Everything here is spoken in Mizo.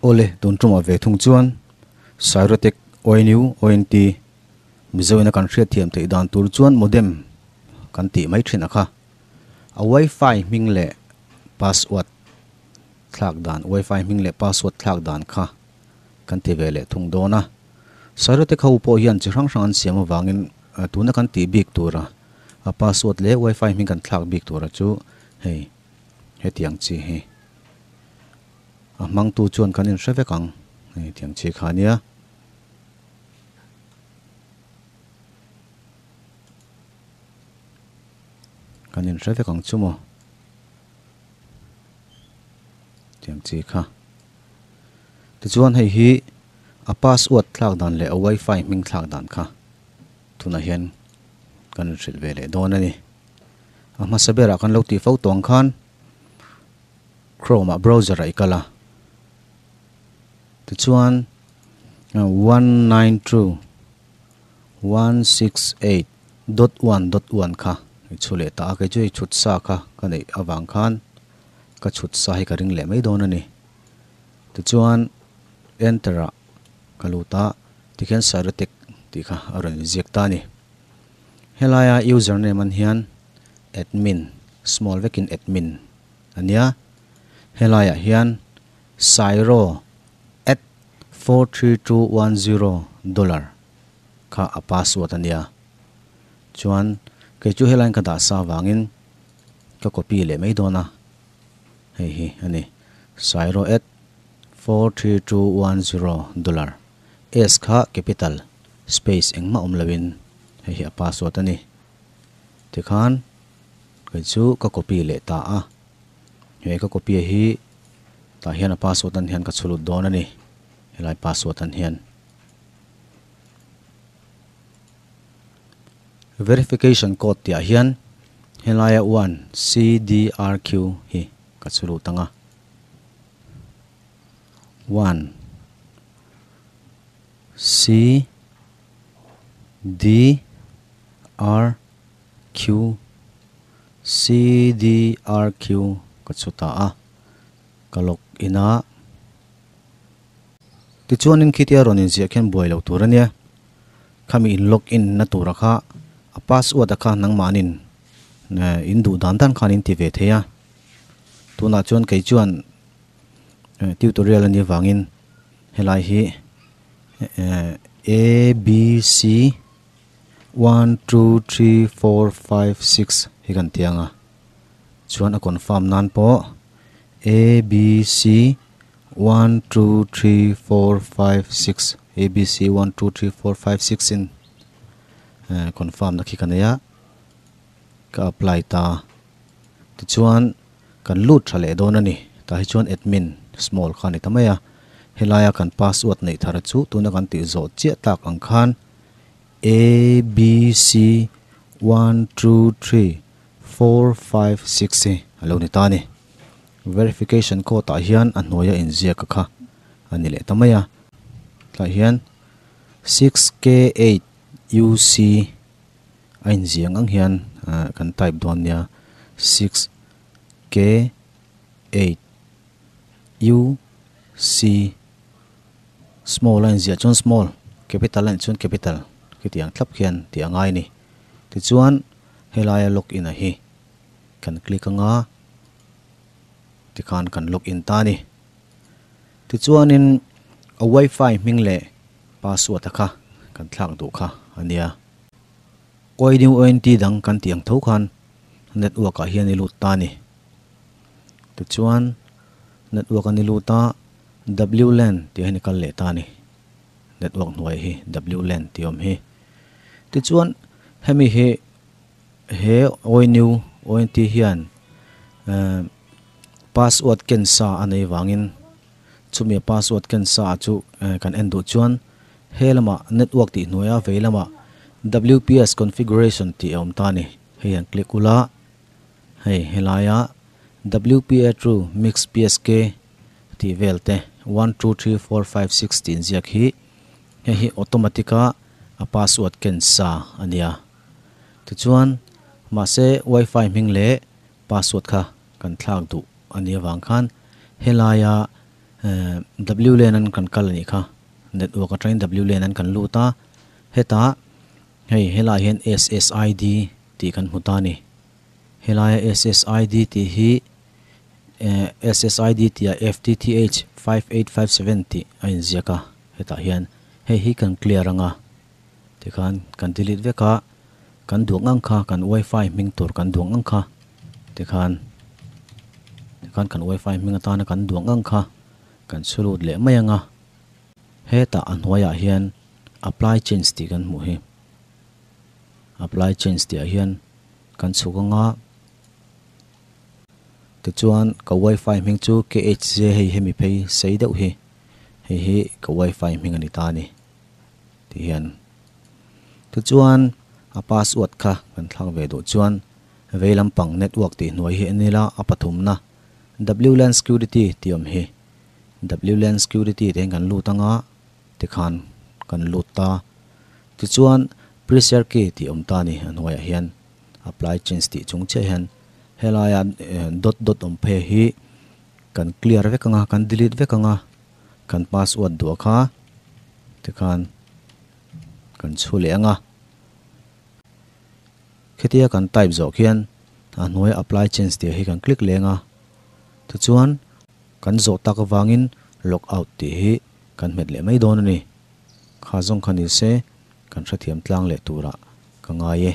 Awle, tun tumah ve thung chuan Cyrotek ONU, ONT, Mizo ina kan hriatthiam theih dan tur chuan modem kan tih mai thin a kha. A wifi hming leh password thlak dan, wifi hming leh password thlak dan kha kan ti ve leh thung dawn a. Cyrotek ho pawh hian chi hrang hrang an siam avangin tuna kan tih bik tura a password leh wifi hming kan thlak bik tura chu hei hetiang chi hi a hmangtu chuan kan inhre vek ang hei tiang chi kha ania. Kan inhre vek ang chu maw tiang chi kha. Tichuan hei hi a password thlak dan leh a wifi hming thlak dan kha tunah hian kan inhrilh ve leh dawn a ni. A hmasa berah kan lo tih fo tawng khan Chrome ah browser ah i kal a, tichuan 192.168.1.1 kha i chhu leh ta a, kei chu hei chhut sa kha ka neih avang khan ka chhut sa hi ka ring leh mai dawn a ni. Tichuan enter ah ka lut a, tikhian Cyrotek tih kha a rawn inziak ta a ni. Helaia username an hian admin, small vekin admin a nia. Helaiah hian Cyro at 43210 dollar kha a password a nia. Chuan kei chu helaiin ka dah sa avangin ka copy leh mai dawn a, hei hi a ni, Cyro at 43210 dollar S kha capital space engmah awm loin hei hi a password a ni. Tikhan kei chu ka copy leh ta a, he ka copy hi tah hian a password an hian ka chhulut dawn a ni, helai password an hian. Verification code tih ah hian helaia 1 CDRQ hi ka chhulut ang a, 1 C D R Q C D R Q ka chhu ta a, ka log in a. Tichuanin khitia rawn inziah khian buai lo tur a nia. Khami in log in na tura kha a password a kha nangmahnin in duh dan dan khan in ti ve thei a. Tunah chuan kei chuan tutorial a nih avangin helai hi A B C 1 2 3 4 5 6 hi kan ti ang a, chuan a confirm nan pawh A B C 1 2 3 4 5 6 A B C 1 2 3 4 5 6 in confirm na khi ka nei a, ka apply ta. Tichuan kan lut tha leh dawn a ni. Tah hi chuan admin small kha a ni ta mai a. Helaia kan password neih thar chu tuna kan tih zawh chiah tak ang khan A B C 1 2 3 4 5 6 hi a lo ni ta a ni. Verification code ah hian a hnuaia inziak a kha a ni leh ta mai a. Tah hian 6 K 8 U C A inziang ang hian kan type dawn nia 6 K 8 U C small a inziah chuan small capital a nih chuan capital khitiang thlap khian tih a ngai a ni. Tichuan helaia log in a hi kan click anga tikhan kan log in ta a ni. Tichuanin a wifi hming leh password a kha kan thlak duh kha a nia. Oidiu ONT dang kan tih ang tho khan network ah hian i lut ta a ni. Tichuan network an i lut a, WLAN tih hian i kal leh ta a ni. Network hnuai hi WLAN tih awm hi. Tichuan hemi hi he Oiniu ONT hian password ken sa a nei vangin chumi password ken sa chu kan en duh chuan He lamah network tih hnuaia vei lamah WPS configuration tih a awm ta a ni. Hei an click ula, hei helaia WPA true mix PSK tih vel te 1 2 3 4 5 6 tih inziak hi hei hi automatic a a password ken sa a nia. Tichuan mahse wifi hming leh password kha kan thlak duh a nih avang khan helaia. WLAN an kan kal a nih kha network atangin WLAN an kan lut a hetah hei helaiah hian SSID tih kan hmu ta a ni helaia SSID tih hi SSID tih ah FTTH 5857 tih a inziak a hetah hian hei hi kan clear anga tikhan kan delete vek a kan duang ang kha kan wifi hming tur kan duang ang kha tikhan tikhan kan wifi hming atana kan duang ang kha kan chhulut leh mai anga hetah a hnuaiah hian apply change tih kan hmuh hi apply change tih ah hian kan chhuk anga tichuan ka wifi hming chu KHJ hei hemi phei sei deuh hi hei hi ka wifi hming a ni ta a ni. Ti hian tichuan a password kha kan thlak ve duh chuan vei lampang network tih hnuai hi en ila a pathumna WLAN security tih awm hi WLAN security te hian kan lut anga tikhan kan lut ta tichuan pre-share key tih awm ta a ni a hnuaiah hian apply change tih chung chiah hian helaia dot dot awm phei hi kan clear vek anga kan delete vek anga. Kan password duah kha tikhan kan chhu leh ang a, khitia kan type zawh khian a hnuaia apply change tih hi kan click leh ang a, tichuan kan zawh tak avangin log out tih hi kan hmet leh mai dawn a ni. Kha zawng kha ni se kan hrethiam tlang leh turah ka ngai e.